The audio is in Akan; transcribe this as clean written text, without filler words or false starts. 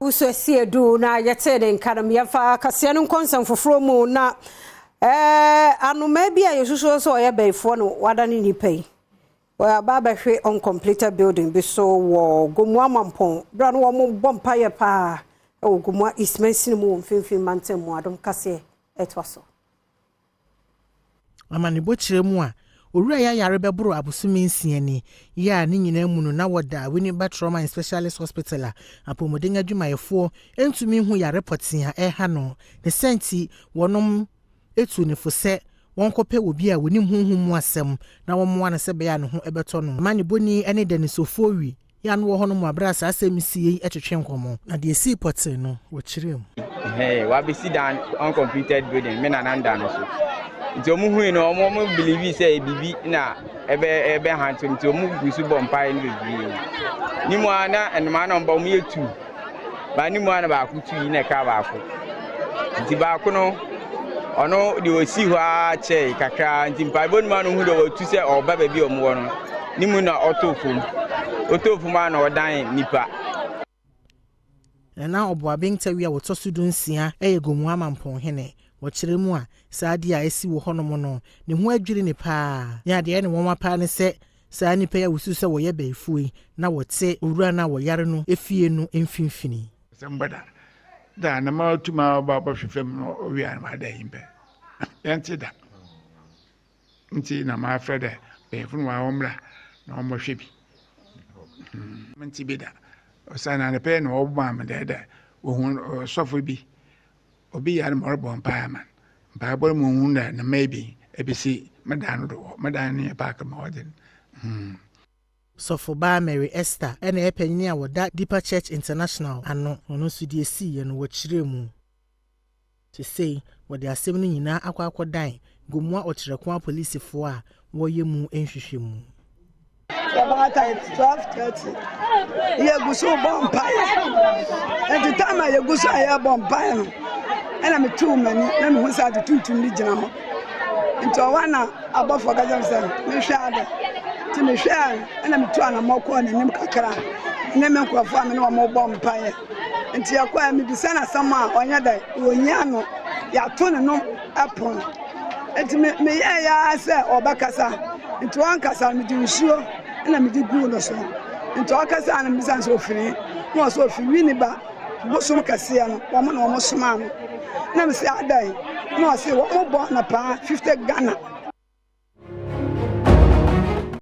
Wusu Asiedu na yɛtee ne nka no. Yɛmfa kaseɛ no nkɔ nsɛm foforɔ mu na ɛɛ anomaa bi a yɛsusuo sɛ ɔyɛ bɛyifoɔ no wadane nipa yi. Wɔaba abɛhwe uncompleted building bi so wɔ Gomoa Mampɔn berɛ a no wɔn bɔ mpaeɛ paa wɔ Gomoa East mansini mu wɔ Mfimfini Mantam mu. Adom kaseɛ ɛtoa so. Amanebɔ kyerɛ mu a, owura yi ayare bɛboro abosome 6 ni, yi a ne nyinaa mu no na wɔda Winneba Trauma and Specialist Hospital a apɔmuden adwumayɛfoɔ ntumi hu yare pɔtee a ɛha no. Ne sɛ nti, wɔnom etu ne fo sɛ wɔnkɔpɛ obi a wɔnim honhom mu asɛm na wɔmmoa no sɛ bɛyɛ a ne ho ɛbɛtɔ no. Amanebɔni ne Dennis Ofori yɛ ano wɔ hɔnom abere a saa asɛm si yi twetwe nkɔmmɔ. Na deɛ esii pɔtee no, wɔkyerɛ mu. Hey, wabɛsi dan, uncompleted building, me nana da no so. Nti ɔmo hui no, ɔmo believe sɛ biribi na ɛbɛ hanto, nti ɔmo gu so bɔ mpaeɛ no bebree. Ne mu a na nnomaa na ɔmo ba, ɔmo yɛ tu. Ba ne mu a na baako tu yi na ɛka baako. Nti baako no, ɔno deɛ ɔsi hɔ ara kyɛe kakra, nti mpaebɔ no mu a na ohun deɛ wɔtu sɛ ɔba baabi a ɔmo wɔ no. Ne mu na ɔtoo fam. Ɔtoo fam a na ɔdan nipa. Nana Ɔboaben Tawi a wɔtɔ so 16 yɛ Gomoa Mampɔnhene. Wɔkyerɛ mu a, saa adeɛ a asi wɔ hɔnom no, ne ho adwiri ne paa. Ne adeɛ ne nwanwa paa ne sɛ saa nnipa yi a wɔsusu sɛ wɔyɛ bɛyifoɔ yi na wɔte owura no a wɔyare no efie no mfimfini. Sɛ mbɔ da da na ma tum a ɔba bɔhwe fam no owie a na ma da yi mpɛ yɛnte da nti na ma afrɛ dɛ mpanyinfo no wɔn mmra na wɔmmɔhwɛ bi. Nti bi da ɔsan na anɔpɛ na ɔbɔ ama dɛ dɛ ohun ɔsɔfo bi obi yare ma ɔrebɔ mpaeɛ ama no. Mpaebɔ no mu ohun dɛ ne mma bi ebesi me dan no do hɔ, me dan no yɛ paaki ma ɔdze no. Sɔfobaa Mary Esther ɛna ɛyɛ panyin a wɔda Deeper Church International ano. Ɔno nso deɛ esiiɛ no wɔkyerɛ mu. Sesei wɔde asɛm no nyinaa akɔ akɔdan Gomoa Ɔkyerɛko apolisifoɔ a wɔreyɛ mu nhwehwɛmu. About 12:30, yɛgu so bɔ mpaeɛ, nti time a yɛgu so a yɛbɔ mpaeɛ no, ɛna metuu m'ani na mehu sɛ ade tuntum bi gyina hɔ. Nti ɔwɔ na abɔfoɔ ka kyerɛ me sɛ mehwɛ ade, nti mehwɛ a ɛna metu anammɔ kɔɔ n'anim kakra ne me nkurɔfoɔ a me ne wɔn bɔ mpaeɛ. Nti yɛkɔɛ, mebisa no asɛm a ɔnyɛ dɛ ɔnyia no, yɛato ne no ɛpono. Nti meyɛɛ ya sɛ ɔbɛkasa, nti ɔnkasa no, mede nsuo na mede guu no so. Nti ɔkasa no, mebisa no sɛ ofiri na ɔsɛ ofiri Winneba bosom kɛseɛ no, wɔn na wɔn somaa no. Na mesi adan na ɔse wɔn bɔ na paa 50 Ghana.